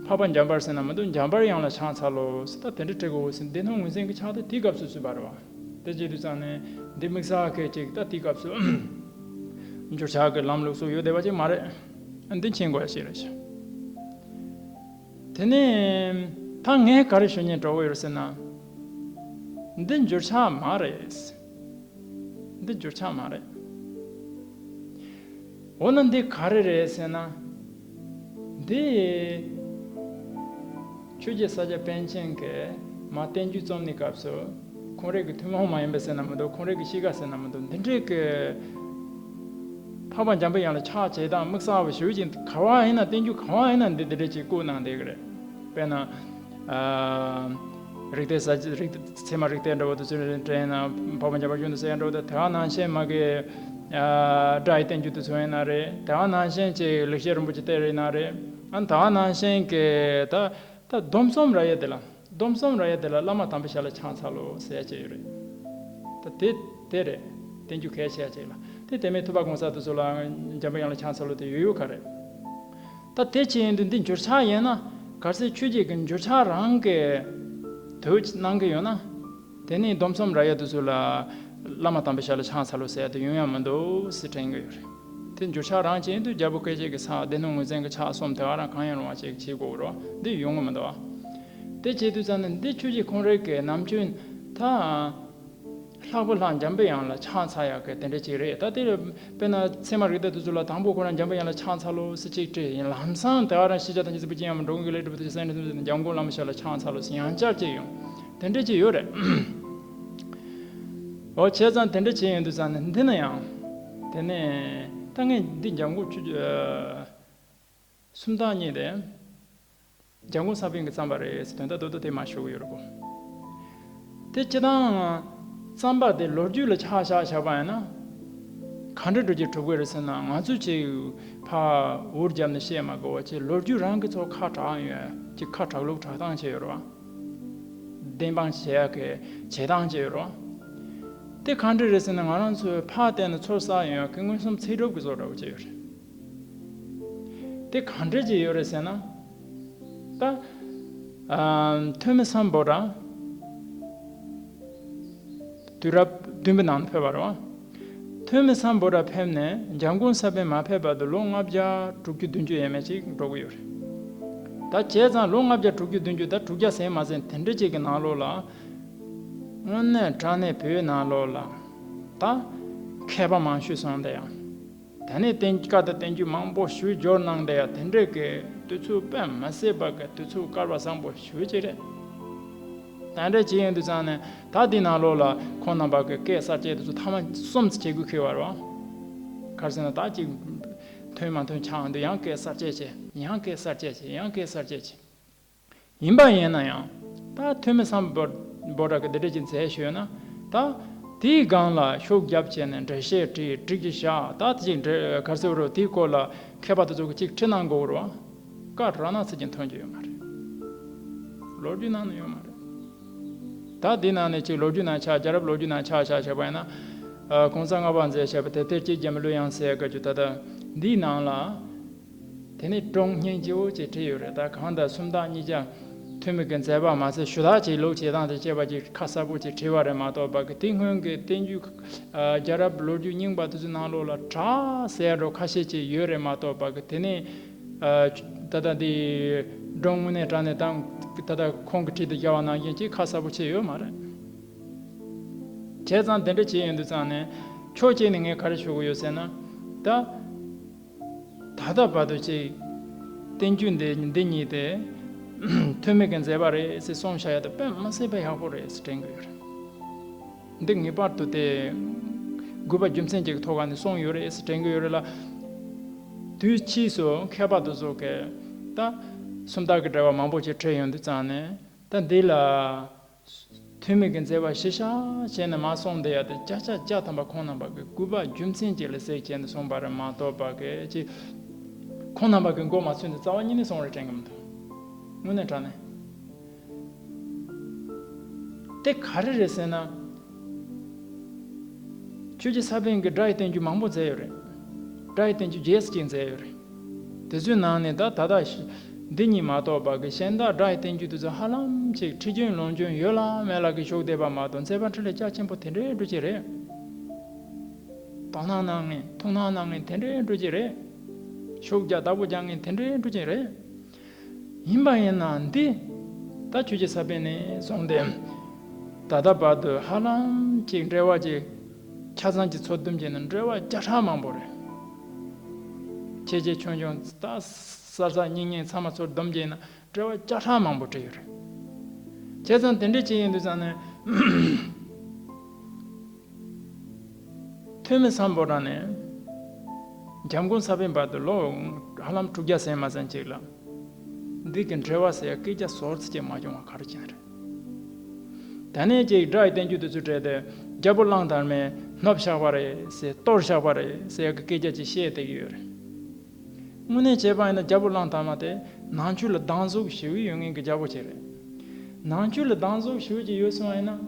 འཕགས་པ་འཇམ་དཔལ་ཟེར་ན་མི་འདུག་འཇམ་དཔལ་དབྱངས་ལ་ཕྱག་འཚལ་ལོ་ཟེར། ད་དེ་འདྲ་བྲི་དགོས་ཟེར། སྡེ་སྣོད་ངོས་འཛིན་གྱི་ཕྱག་དེ་དེའི་སྐབས་སུ་བཟོས་པ་རེད་བ། དེ་བྱེད་དུས་ཙང་ནས་འདི་དམིགས་བསལ་གྱི་ཅིག་ད་དེའི་སྐབས་སུ་འགྱུར་ཕྱག་གི་ལམ་ལུགས་སུ་ཡོད་བསྡད་པ་ཅིག་མ་རེད། འདི་མཁྱེན་དགོས་ཡ་ཞིག་རེད་ཤག་དེ་ནས་ད་ངས་ག་རེ་ཞུ་སྙིང་བྲོ་བོ་ཡོད་ཟེར་ན། འདི་འགྱུར་ཕྱག་མ་རེད། འདི་འགྱུར་ཕྱག་མ་རེད། འོ་ན་འདི་ག་རེ་རེད་ཟེར་ན། འདི་ཆོས་རྗེ་ས་སྐྱ་པཎ་ཆེན་གྱིས་མ་བསྟན་བཅོས་རྩོམ་ནི་སྐབས་སུ། ཁོང་རང་གི་ཐུན་མོང་མ་ཡིན་པ་ཟེར་ན་མི་འདུག་ཁོང་རང་གི་གཤིས་ཀ་ཟེར་ན་མི་འདུག་འདི་འདྲའི་གི་འཕགས་པ་འཇམ་པའི་དབྱངས་ལ་ཕྱག་བྱེད་སྟངས་དམིགས་བསལ་བ་ཞུ་བཞིན། ག་བ་ཡིན་ན། བསྟན་བཅོས་ག་བ་ཡིན་ན་འདི་འདི་འདྲ་ཅིག་བཀོད་གནང་བསྡད་ཀྱི་རེད། དཔེར་ན། ཨ། རིགས་གཏེར་ས་རིགས་ཚད་མ་རིགས་གཏེར་འདྲ་བོ་དེ་ཚོ་དྲན་ན། འཕགས་པ་འཇམ་དཔལ་གཞུང་དུ་གསལ་འགྲོ་དེ། དེ་ག་ནང་བཞིན་མ་གི། ཨ། སྒྲ་ཡི་བསྟན་བཅོས་དེ་ཚོ་ཡིན་ན་རེད། དེ་ག་ནང་བཞིན་ཅིག་ལེགས་བཤད་རིན་པོ་ཆེའི་གཏེར་ཡིན་ན་རེད། ཨ། དེ་ག་ནང་བཞིན་གི་ད། ད་སྡོམ་གསུམ་རབ་དབྱེ་དེ་ལ། སྡོམ་གསུམ་རབ་དབྱེ་དེ་ལ་བླ་མ་དམ་པའི་ཞབས་ལ་ཕྱག་འཚལ་ལོ་ཟེར་ཡ་ཅིག་ཡོད་རེད། ད་དེ་དེ་རེད། བསྟན་བཅོས་གལ་ཆེ་ཡ་ཅིག་ལ། དེ་དེ་མིན་ཐུབ་པ་གང་ཟག་དེ་ཚོ་ལ་འཇམ་པའི་དབྱངས་ལ་ཕྱག་འཚལ་ལོ་དེ་ཡོད་ཡོད་ག་རེད། ད་དེ་ཅི་ཡིན་དུས་འདི་འགྱུར་ཕྱག་ཡིན་ན། གལ་སྲིད་ཆོས་རྗེ་གི་འགྱུར་ཕྱག་རང་གིས་དོད་གནང་གི་ཡོད་ན། དེ་ནི་སྡོམ་གསུམ་རབ་དབྱེ་དེ་ཚོ་ལ་བླ་མ་དམ་པའི་ཞབས་ལ་ཕྱག་འཚལ་ལོ་ཟེར་ཡ་དེ་ཡོང་ཡ་མི་འདུག་ཟེར་དྲན་གི་ཡོད་རེད། དེ་འགྱུར་ཕྱག་རང་ཅི་ཡིན་དུས་རྒྱལ་པོ་སྐད་ཅིག་གི་ཕྱག་སྡེ་སྣོད་ངོས་འཛིན་གྱི་ཕྱག་གསུམ་དེ་ག་རང་གང་ཡིན་རུང་བ་ཅིག་བྱེད་དགོས་རོ། འདི་ཡོང་གི་མི་འདུག་ཨ། དེ་བྱེད་དུས་ཙམ་ནས་འདི་ཆོས་རྗེ་ཁོང་རང་གི་ནམ་རྒྱུན་ད། ལྷག་པར་ལྷ་འཇམ་པའི་དབྱངས་ལ་ཕྱག་འཚལ་ཡག་གི་དེ་འདྲ་ཅིག་རེད། ད་དེ་དཔེར་ན་ཚད་མ་རིགས་གཏེར་དེ་ཚོ་ལ་དང་པོ་ཁོ་རང་འཇམ་པའི་དབྱངས་ལ་ཕྱག་འཚལ་ལོ་ཟེར་ཅིག་བྲིས་ཡིན། ལམ་སང་དེ་ག་རང་ཤེས་བྱ་ཐམས་ཅད་གཟིགས་པའི་དཀྱིལ་ཡང་མི་འགྲོ་ཀུན་གྱི་ལས་སྒྲིབ་པ་དག་སེལ་ནས་ཐམས་ཅད་འཇམ་མགོན་བླ་མའི་ཞབས་ལ་ཕྱག་འཚལ་ལོ་ཟེར་ཡང་བསྐྱར་ཅིག་ཡོང་། དེ་འདྲ་ཅིག་ཡོད་རེད། འོ་བྱས་ཙང་དེ་འདྲ་ཅིག་ཡོང་དུས་ཙམ་ནས་འདི་ན་ཡང་། དེ་ནས་ད་ངས་འདི་འཇམ་མགོན་ཆོས། སུམ་རྟགས་གཉིས་དེ། འཇམ་མགོན་ས་པཎ་གྱིས་བརྩམས་པ་རེད་ཟེར་དོན་དག་རྡོག་རྡོག་དེ་མར་ཞུ་གི་ཡོད་རེད་གོ། དེ་སྤྱིར་བཏང་བརྩམས་པ་དེ་ལོ་རྒྱུས་ལ་ཆ་བཞག་བཞག་པ་ཡིན་ན། ག་འདྲ་འགྲོ་རྒྱུ་གྲུབ་ཀྱི་རེད་ཟེར་ན། ང་ཚོས་ཅིག་ཕར་འུར་བརྒྱབ་ནས་བཤད་མ་དགོས་པ་ཅིག་ལོ་རྒྱུས་རང་གི་ཚོ་ཁ་གྲག་ཡོད་ཅིག་ཁ་གྲག་ལུགས་གྲག་སྟངས་བྱས་ཡོད་རེད་བ། བདེན་དཔང་བྱེད་ཡག་གི་བྱེད་སྟངས་བྱས་ཡོད་རེད་བ། དེ་ག་འདྲ་རེད་ཟེར་ན། ང་རང་ཚོས་ཕར་བལྟས་ན་ཚུར་བསགས་ཡོང་ཡག་གི་མངོན་སུམ་ཚིག་གྲུབ་ཀྱི་བཟོ་འདྲ་བོ་བྱས་ཡོད་རེད། དེ་གང་འདྲ་ཅིག་ཡོད་རེད་ཟེར་ན། ད། ཨ། ཐོན་མི་སམ་བྷོ་ཊ་དུས་རབས་བདུན་པའི་ནང་ཕེབས་པ་རེད་བ། ཐོན་མི་སམ་བྷོ་ཊ་ཕེབས་ནས་འཇམ་མགོན་ས་པཎ་མ་ཕེབས་བར་དུ་ལོ་ལྔ་བརྒྱ་དྲུག་ཅུ་བདུན་ཅུ་ཡས་མས་ཅིག་འགྲོ་གི་ཡོད་རེད། ད་བྱས་ཙང་ལོ་ལྔ་བརྒྱ་དྲུག་ཅུ་བདུན་ཅུ། ད་དྲུག་བརྒྱ་ཟིན་མ་ཟིན་དེ་འདྲ་ཅིག་གི་ནང་ལོགས་ལ། དངོས་གནས་དྲང་གནས་བོད་ནང་ལོགས་ལ་ད་མཁས་པ་མང་ཤོས་སོང་། དེ་ཡང་། དེ་ནས་བསྟན། བཀའ་དང་བསྟན་བཅོས་མང་པོ་ཞིག་སྦྱོར་གནང་བསྡད་ཡ་དེ་འདྲ་གི་དུས་ཚོད་དཔེ་མི་སྲིད་པ་གི་དུས་ཚོད་སྐལ་བ་བཟང་པོ་ཞེ་ཅིག་རེད། དེ་འདྲ་ཅིག་ཡིན་དུས་ཙང་ནས་ད་འདི་ནང་ལོགས་ལ་ཁོང་རྣམ་པ་གི་སྐད་གསར་བཅད་དེ་ཚོ་ཐེངས་མ་གསུམ་ཙམ་བྱེད་དགོས་ཁེལ་བ་རེད་བ། ག་རེ་ཟེར་ན། ད་ཅིག་ཐོན་མ་ཐོན་ཆགས་འདུག་ཡང་སྐད་གསར་བཅད་བྱས། ཡང་སྐད་གསར་བཅད་བྱས། ཡང་སྐད་གསར་བཅད་བྱས། ཡིན་པ་ཡིན་ན་ཡང་། ད་ཐོན་མི་སམ་བྷོ། བྷོ་ཊ་གིས་འདི་འདྲ་ཅིག་མཛད་ཞུས་ན། ད་དེའི་སྒང་ལ་ཤུགས་རྒྱབ་བྱས་ནས་འགྲེལ་བཤད་བྲིས། བྲིས་ཀྱི་བཞག་ད་དེ་ཅིག་འགྲེལ། ག་རེ་ཟེར་རོ། དེའི་སྐོར་ལ་མཁས་པ་དེ་ཚོ་གིས་ཅིག་ཁྲིད་གནང་དགོས་རེད་བ། བཀའ་ར་ནག་ཚིག་ཅིག་ཐོན་རྒྱུ་ཡོད་མ་རེད། ལོ་རྒྱུས་ནང་ན་ཡོད་མ་རེད། ད་འདི་ནང་ནས་ཅིག་ལོ་རྒྱུས་ནང་ཆགས། རྒྱལ་རབས་ལོ་རྒྱུས་ནང་ཆགས་ཆགས་བྱས་པ་ཡིན་ན། ཨ། གོང་ས་ལྔ་པ་མཛད་བྱས་པ་དེབ་ཐེར་གཅིག་རྒྱན་མི་ལུས་དབྱངས་ཟེར་ག་རྒྱུ། ད་ལྟ་འདིའི་ནང་ལ། དེ་ནས་སྒྲུང་སྙན་ཅིག་ཅིག་བྲིས་ཡོད་རེད། ད་གང་ལྟར་སུམ་རྟགས་གཉིས་ཆ་ཐོན་མི་གི་མཛད་པ་མ་ཟད། ཞུ་དག་ཅིག་ལོ་བྱེད་སྟངས་དང་བཅས་པ་ཅིག་ཁ་གསལ་པོ་ཅིག་བྲིས་པ་རེད་མ་གཏོགས་པ་གི། དེ་སྔོན་གྱི་བསྟན་བཅོས། ཨ། རྒྱལ་རབས་ལོ་རྒྱུས་རྙིང་པ་དེ་ཚོའི་ནང་ལོགས་ལ་གྲགས་གསལ་འགྲོ་ཁ་ཤས་ཅིག་ཡོད་རེད་མ་གཏོགས་པ་གི། དེ་ནས། ཨ། ད་ལྟ་འདི་སྒྲུང་དངོས་གནས་དྲང་གནས་དང་། ད་ལྟ་ཁོང་གིས་བྲིས་ཏེ་བཞག་པ་ནང་བཞིན་ཅིག་ཁ་གསལ་པོ་ཅིག་ཡོད་མ་རེད། བྱས་ཙང་དེ་འདྲ་བྱས་ཡོང་དུས་ཙང་ནས། ཕྱོགས་གཅིག་ནས་ངས་ག་རེ་ཞུ་གི་ཡོད་ཟེར་ན། ད། ད་ལྟ་བར་དུ་ཅིག་བསྟན་བཅོས་འདི་འདི་གཉིས་དེ་ཐོན་མི་གི་མཛད་པ་རེད་ཟེར་གསུངས་བཞག་ཡ་དེ་དཔེ་མི་སྲིད་པ་ཡག་པོ་རེད་ཟེར་དྲན་གི་ཡོད་རེད། འདི་ངེས་པར་དུ་དེ་དགོས་པ་རྒྱུ་མཚན་ཅིག་གི་ཐོག་ནས་གསུངས་ཡོད་རེད་ཟེར་དྲན་གི་ཡོད་རེད་ལ། དུས་ཕྱིས་སུ་མཁས་པ་དེ་ཚོ་གིས་ད་སུམ་རྟགས་ཀྱི་འགྲེལ་པ་མང་པོ་ཅིག་བྲིས་ཡོང་དུས་ཙང་ནས། ད་འདི་ལ་ཐོན་མི་གི་མཛད་པ་གཞི་བཞག་བྱས་ནས་མར་གསུངས་བསྡད་ཡ་དེ་བརྒྱ་ཆ་བརྒྱ་ཐམ་པ་ཁོང་རྣམ་པ་གི་དགོས་པ་རྒྱུ་མཚན་ཅིག་ལ་གཟིགས་བྱས་ནས་གསུངས་པ་རེད་མ་གཏོགས་པ་གི་ཅིག་ཁོང་རྣམ་པ་གི་མགོ་མ་ཚོས་ནས་རྩ་བ་ཉིད་ནས་གསུངས་རེད་དྲན་གི་མི་འདུག། དངོས་གནས་དྲང་གནས། དེ་ག་རེ་རེད་ཟེར་ན། ཆོས་རྗེ་ས་པཎ་གྱི་སྒྲ་ཡི་བསྟན་བཅོས་མང་པོ་མཛད་ཡོད་རེད། སྒྲ་ཡི་བསྟན་བཅོས་བརྒྱད་ཅིག་མཛད་ཡོད་རེད། དེ་ཚོའི་ནང་ནས་ད་ད་ལྟ་འདི་གཉིས་མ་གཏོགས་པ་གི་གཞན་དག་སྒྲ་ཡི་བསྟན་བཅོས་དེ་ཚོ་ཧ་ལམ་ཅིག་ཁྲིད་རྒྱུན་ལུང་རྒྱུན་ཡོད་ལ་མེད་ལ་གི་བཞུགས་བསྡད་པ་མ་གཏོགས། མཛད་པ་འཕྲིན་ལས་རྒྱ་ཆེན་པོ་དེ་འདྲའི་འགྲོ་གི་རེད། དོ་སྣང་གནང་མཁན། ཐུགས་སྣང་གནང་མཁན་དེ་འདྲའི་འགྲོ་གི་རེད། ཤུགས་རྒྱག་བདག་པོ་རྒྱག་མཁན་དེ་འདྲའི་འགྲོ་གི་རེད། ཡིན་པ་ཡིན་ན་འདི་ད་ཆོས་རྗེ་ས་པཎ་ནས་བཟུང་སྟེ་ད་ལྟ་བར་དུ་ཧ་ལམ་ཅིག་འགྲེལ་པ་ཅིག་ཆ་ཚང་གཅིག་ཚོ་བསྡོམས་བྱས་ན་འགྲེལ་པ་བརྒྱ་ཕྲག་མང་པོ་རེད། ཆེ་ཆེ་ཆུང་ཆུང་ད་གསར་གསར་རྙིང་རྙིང་ཚང་མ་ཚོ་བསྡོམས་བྱས་ན་འགྲེལ་པ་བརྒྱ་ཕྲག་མང་པོ་བྲིས་ཡོད་རེད། བྱས་ཙང་དེ་འདྲ་བྱས་ཡོང་དུས་ཙང་ནས། ཐོན་མི་སམ་བྷོ་ཊ་ནས་འཇམ་མགོན་ས་པཎ་བར་དུ་ལོ་ཧ་ལམ་དྲུག་བརྒྱ་ཟིན་མ་ཟིན་ཅིག་ལ། འདི་གི་འགྲེལ་པ་ཟེར་ཡ་སྐད་ཆ་ཟུར་ཙམ་ཅིག་མ་བྱུང་བ་ག་རེ་བྱས་རེད། ད་ནས་ཅིག་སྒྲ་ཡི་བསྟན་བཅོས་དེ་ཚོ་བྲིས་ཏེ། རྒྱལ་པོ་གླང་དར་མས་སྣབས་བཞག་པ་རེད་ཟེར། གཏོར་བཞག་པ་རེད་ཟེར་ཡ་གི་སྐད་ཆ་ཅིག་བཤད་བསྡད་ཀྱི་ཡོད་རེད། དངོས་གནས་བྱས་པ་ཡིན་ན་རྒྱལ་པོ་གླང་དར་མ་དེ་ནང་ཆོས་ལ་སྡང་ཟུག་ཞེ་པོ་ཡོད་མཁན་གྱི་རྒྱལ་པོ་ཅིག་རེད། ནང་ཆོས་ལ་སྡང་ཟུག་ཞེ་པོ་ཅིག་ཡོད་སོང་བ་ཡིན་ན།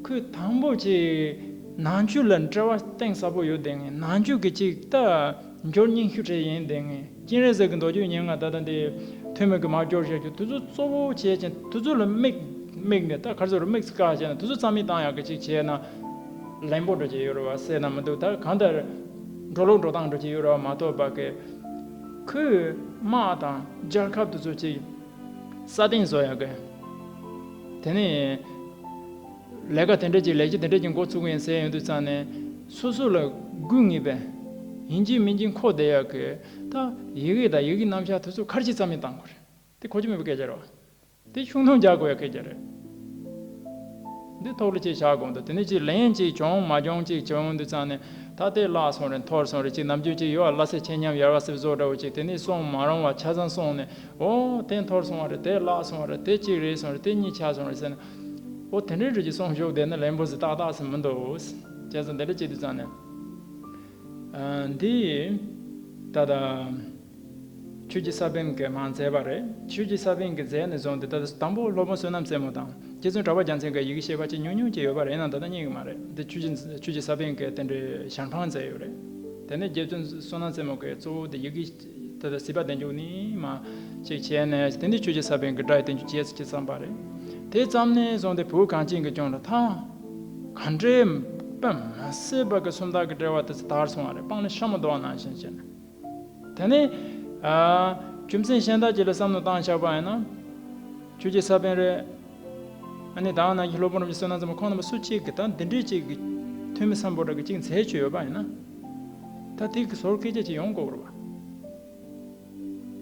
ཁོས་དང་པོ་ཅིག་ནང་ཆོས་ལ་འབྲེལ་བ་གཏིང་ཟབ་པོ་ཡོད་བསྡད་མཁན། ནང་ཆོས་ཀྱི་ཅིག་ད་འབྱོར་རྙིང་ཤོས་གྲས་ཡིན་བསྡད་མཁན། སྤྱན་རས་གཟིགས་ཀྱི་མདོ་རྒྱུད་སྙན་ངག་ད་ལྟ་འདི་ཐོན་མི་གི་མར་སྐྱོར་བྱ་རྒྱུ་དེ་ཚོ་གཙོ་བོ་བྱས་ཅིང་། དེ་ཚོ་ལ་དམིགས་དམིགས་ནས། ད་ག་རེ་ཟེར། དམིགས་སུ་བཀར་བྱས་ན། དེ་ཚོ་རྩ་མེད་བཏང་ཡག་གི་ཅིག་བྱས་ན་ལན་པོ་འགྲོ་གི་ཡོད་རེད་བ་ཟེར་ན་མི་འདུག། ད་གང་ལྟར་འགྲོ་ལུགས་འགྲོ་སྟངས་འགྲོ་གི་ཡོད་རེད་བ་མ་གཏོགས་པ་གི། ཁོས་དམག་དང་རྒྱལ་ཁབ་དེ་ཚོ་ཅིག་སྲ་བརྟན་བཟོ་ཡག་གི། དེ་ནས་ལས་ཀ་དེ་འདྲ་ཅིག་ལས་གཞི་དེ་འདྲ་ཅིག་འགོ་ཚུགས་ཀྱི་ཡིན་ཟེར་ཡོང་དུས་ཙང་ནས། སོ་སོ་ལ་དགོས་ངེས་པའི་ཡིན་གཅིག་མིན་གཅིག་མཁོ་བསྡད་ཡག་གི། ད་ཡི་གེ་དང་ཡི་གེའི་རྣམ་གཞག་དེ་ཚོ་ཁ་ཅིག་རྩ་མེད་བཏང་དགོས་རེད། དེ་གོ་རྒྱུ་མེད་པའི་སྐད་ཆ་རེད་བ། དེ་ཤུགས་སྣོན་རྒྱག་དགོས་ཡག་སྐད་ཆ་རེད། འདི་ཐོག་ལ་ཅིག་བཞག་དགོས་འདུག། དེ་ནས་ཅིག་ལན་ཅིག་བྱུང་མ་བྱུང་ཅིག་བྱུང་དུས་ཙང་ནས། ད་དེ་བརླག་སོང་རེད། འཐོར་སོང་རེད། ཅིག་ནམ་རྒྱུན་ཅིག་ཡོད་ཨ། ལྷ་སའི་ཆེད་མཉམ་ཡར་བ་སི་བཟོ་འདྲ་བོ་ཅིག། དེ་ནས་སོང་མ་རུང་བ་ཆ་ཚང་སོང་ནས། ཨོ་དེ་འཐོར་སོང་བ་རེད། དེ་བརླག་སོང་བ་རེད། དེ་གཅིག་རེད་སོང་རེད། དེ་གཉིས་ཆག་སོང་རེད་ཟེར་ནས། ཨོ་དེ་འདྲའི་འདྲ་ཅིག་གསུངས་བཞག་བསྡད་ན་ལན་པོ་ཟིག་ཏག་ཏག་ཟིག་མི་འདུག། བྱས་ཙང་དེ་འདྲ་བྱེད་དུས་ཙང་ནས། ཨ། འདི་ད་ལྟ་ཆོས་རྗེ་ས་པཎ་གྱིས་མར་མཛད་པ་རེད། ཆོས་རྗེ་ས་པཎ་གྱིས་མཛད་ནས་བཟུང་སྟེ། ད་ལྟ་དང་པོ་སློབ་དཔོན་བསོད་ནམས་རྩེ་མོ་དང་རྗེ་བཙུན་གྲགས་པ་རྒྱལ་མཚན་གྱི་ཡི་གེ་ཤེས་པ་ཅིག་ཉུང་ཉུང་ཅིག་ཡོད་པ་རེད། ཡིན་ནའང་ད་ལྟ་རྙེད་ཀྱི་མ་རེད། འདི་ཆོས་རྗེ་ཆོས་རྗེ་ས་པཎ་གྱིས་དེ་འདྲའི་ཞལ་འཕངས་མཛད་ཡོད་རེད། དེ་ནས་རྗེ་བཙུན་བསོད་ནམས་རྩེ་མོ་གིས་གཙོ་བོ་དེ་ཡི་གེ་ད་ལྟ་སྲིད་པ་བདེ་མཆོག་ནས་མར་ཅིག་བྱས་ནས། དེ་ནས་ཆོས་རྗེ་ས་པཎ་གྱིས་སྒྲ་ཡི་བསྟན་བཅོས་བྱས་ཟེར་ཅིག་བརྩམས་པ་རེད། དེ་བརྩམས་ནས་བཟུང་སྟེ་བོད་གངས་ཅན་གྱི་ལྗོངས་ལ་ད་ག་འདྲའི་དཔེ་མི་སྲིད་པ་གི་སུམ་རྟགས་ཀྱི་འགྲེལ་པ་དེ་ཚོ་དར་སོང་བ་རེད། སྤང་ལ་ཤ་མོ་བརྡོལ་བ་ནང་བཞིན་བྱས་ནས། དེ་ནས། ཨ། རྒྱུ་མཚན་གཞན་དག་ཅིག་ལ་བསམ་བློ་བཏང་བཞག་པ་ཡིན་ན། ཆོས་རྗེ་ས་པཎ་རེད། ཨ་ནི་ད་ག་ནང་བཞིན་སློབ་དཔོན་རིན་པོ་ཆེ་བསོད་ནམས་རྩེ་མོ་ཁོང་རྣམ་པ་སུ་གཅིག་གིས་ད་འདི་འདྲའི་ཅིག་གི་ཐོན་མི་སམ་བྷོ་ཊ་གིས་ཅིག་མཛད་བྱས་ཡོད་པ་ཡིན་ན། ད་དེ་གི་ཟུར་སྐད་ཆ་ཅིག་ཡོང་དགོས་རེད་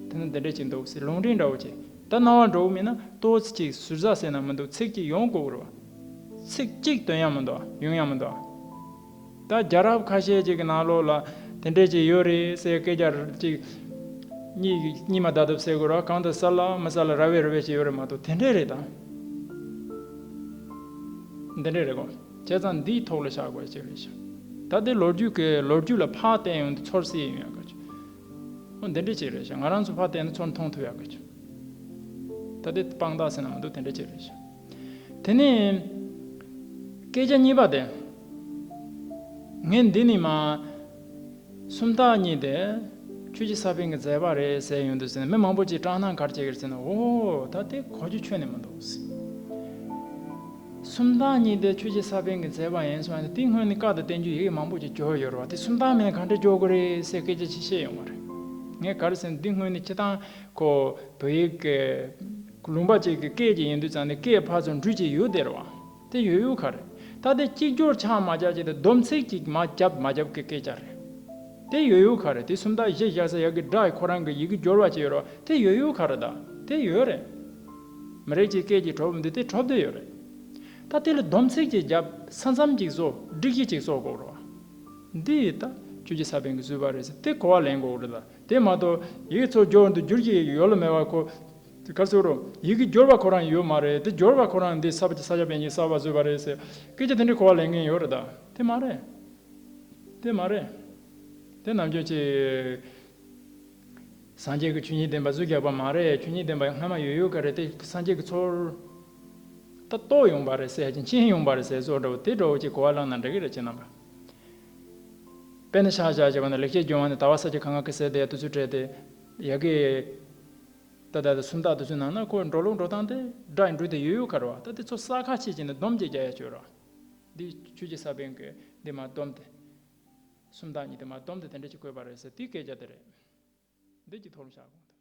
བ། དེ་ན་འདི་འདྲ་ཅིག་འདུག་ཟེར་ལུང་འདྲེན་འདྲ་བོ་ཅིག། ད་རྣ་བར་འགྲོ་གི་མེད་ན་ཏོག་ཙམ་ཅིག་ཟུར་ཟ་ཟེར་ན་མི་འདུག། ཚིག་ཅིག་ཡོང་དགོས་རེད་བ། ཚིག་གཅིག་ཐོན་ཡག་མི་འདུག། ཡོང་ཡག་མི་འདུག། ད་རྒྱལ་རབས་ཁ་ཤས་ཅིག་གི་ནང་ལོགས་ལ་དེ་འདྲས་ཅིག་ཡོད་རེད་ཟེར་སྐད་ཆ་ཅིག་གཉིས་གཉིས་མ་ད་དུབ་ཟེར་དགོས་ར། གང་དུ་གསལ་ལ་མི་གསལ་ལ་ར་བས་ར་བས་ཅིག་ཡོད་རེད་མ་གཏོགས། དེ་འདྲས་རེད་ད། འདི་འདྲས་རེད་གོ། བྱས་ཙང་འདིའི་ཐོག་ལ་བཞག་དགོས་ཅིག་རེད་ཤག། ད་དེ་ལོ་རྒྱུས་ཀྱི་ལོ་རྒྱུས་ལ་ཕར་བལྟས་ཡོང་དུས་ཚོར་སྲིད་ཡོང་ཡག་གི་ཅིག། འོ་འདི་འདྲས་ཅིག་རེད་ཤག། ང་རང་ཚོ་ཕར་བལྟས་ན་ཚོར་མཐོང་ཐུབ་ཡག་གི་ཅིག། ད་དེ་དཔང་རྟགས་ཟེར་ན་མི་འདུག། དེ་འདྲས་ཅིག་རེད་ཤག། དེ་ནས་སྐད་ཆ་གཉིས་པ་དེ། ངས་འདི་ནས་མ། སུམ་རྟགས་གཉིས་དེ་ཆོས་ཀྱི་ས་བོན་གྱི་མཛད་པ་རེད་ཟེར་ཡོང་དུས་ཟེར་ན། མི་མང་པོ་ཅིག་སྐྲག་སྣང་ག་རེ་བྱེད་ཀྱི་རེད་ཟེར་ན། འོ་ད་དེ་གོ་རྒྱུ་ཁྱོན་ནས་མི་འདུག་ཟེར། སུམ་རྟགས་གཉིས་དེ་ཆོས་ཀྱི་ས་བོན་གྱི་མཛད་པ་ཡིན་སོང་ན། དེའི་སྔོན་ནས་བཀའ་དང་བསྟན་བཅོས་ཡི་གེ་མང་པོ་ཅིག་བསྒྱུར་ཡོད་རེད་བ། དེ་སུམ་རྟགས་མིན་ན་གང་འདྲ་བསྒྱུར་དགོས་རེད་ཟེར་སྐད་ཆ་ཅིག་བཤད་ཡོང་བ་རེད། ངས་ག་རེ་ཟེར་ན། འདི་སྔོན་ནས་སྤྱིར་བཏང་ཁོ་བོད་ཡིག་གི་ལུང་པ་ཅིག་གི་སྐད་ཅིག་ཡིན་དུས་ཙང་ནས། སྐད་ཕར་ཚུར་འགྲོས་ཅིག་ཡོད་དེ་རེད་བ། དེ་ཡོད་ཡོད་ག་རེད། ད་དེ་གཅིག་སྦྱོར་ཆགས་མ་ཆགས་ཅིག་དང་། སྡོམ་ཚིག་ཅིག་མ་བརྒྱབ་མ་བརྒྱབ་ཀྱི་སྐད་ཆ་རེད། དེ་ཡོད་ཡོད་ག་རེད། དེ་སུམ་རྟགས་གཞི་བཞག་ས་ཡ་གི་སྒྲ་ཁོ་རང་གི་ཡི་གེ་སྦྱོར་བ་ཅིག་ཡོད་རེད་བ། དེ་ཡོད་ཡོད་ག་རེད། ད་དེ་ཡོད་རེད། མི་རིགས་ཀྱི་སྐད་ཀྱི་གྲུབ་འདི་དེ་གྲུབ་བསྡད་ཡོད་རེད། ད་དེ་ལ་སྡོམ་ཚིག་ཅིག་བརྒྱབ། ས་མཚམས་ཅིག་བཟོ། སྒྲིག་གཞི་ཅིག་བཟོ་དགོས་རེད་བ། འདི་ད་ཆོས་ཀྱི་ས་བོན་གྱིས་བཟོས་པ་རེད་ཟེར་དེ་གོ་བ་ལེན་དགོས་རེད། ད་དེ་མ་གཏོགས་ཡི་གེ་ཚོ་སྦྱོར་འདི་བསྒྱུར་གྱི་ཡོད་ལ་མེད་པ། ཁོ་ག་རེ་ཟེར་རོ། ཡི་གེ་སྦྱོར་བ་ཁོ་རང་ཡོད་མ་རེད། དེ་སྦྱོར་བ་ཁོ་རང་འདི་ས་ས་སྐྱ་པཎ་ཆེན་གསར་པ་བཟོས་པ་རེད་ཟེར་སྐད་ཆ་དེ་འདྲའི་གོ་བ་ལེན་མཁན་ཡོད་རེད། ད་དེ་མ་རེད། དེ་མ་རེད། དེ་ནམ་རྒྱུན་ཅིག་སངས་རྒྱས་ཀྱི་ཆོས་ཉིད་བསྟན་པ་བཟོས་རྒྱག་པ་མ་རེད། ཆོས་ཉིད་བསྟན་པ་སྔ་མ་ཡོད་ཡོད་ག་རེད། དེ་སངས་རྒྱས་ཀྱི་ཚོར་ད་རྟོགས་ཡོང་པ་རེད་ཟེར་ཡ་ཅིག་མཁྱེན་ཡོང་པ་རེད་ཟེར་བཟོ་འདྲ་བོ་དེ་འདྲ་བོ་ཅིག་གོ་བ་བླངས་ན་འགྲིག་གི་རེད། ཁྱེད་རྣམ་པ་དཔེར་ན་ཆ་བཞག་བྱས་པ་ན། ལེགས་བཤད་ལྗོན་དབང་ནས་ད་བར་ས་སྐྱ་གངས་ཀྱི་སེ་ལྡེ་དུས་ཚོད་སྤྲད་དེ་ཡ་གི་ད་ལྟ་དེ་སུམ་རྟགས་དེ་ཚོའི་ནང་ན་ཁོ་འགྲོ་ལུགས་འགྲོ་སྟངས་དེ་སྒྲ་འགྲོས་དེ་ཡོད་ཡོད་ག་རེད་བ། ད་དེ་ཚོ་གསལ་ཁ་ཕྱེ་བྱས་ནས་སྡོམ་ཅིག་རྒྱག་ཡ་ཅིག་ཡོད་རེད་བ། འདི་ཆོས་ཀྱི་ས་བོན་གྱི་འདི་མར་སྡོམ་དེ། སུམ་རྟགས་གཉིས་དེ་མར་སྡོམ་དེ་དེ་འདྲ་ཅིག་བཀོད་པ་རེད་ཟེར་དེའི་སྐད་ཆ་དེ་རེད། འདི་ཅིག་མཐོང་རོགས་བྱ་དགོངས་དག།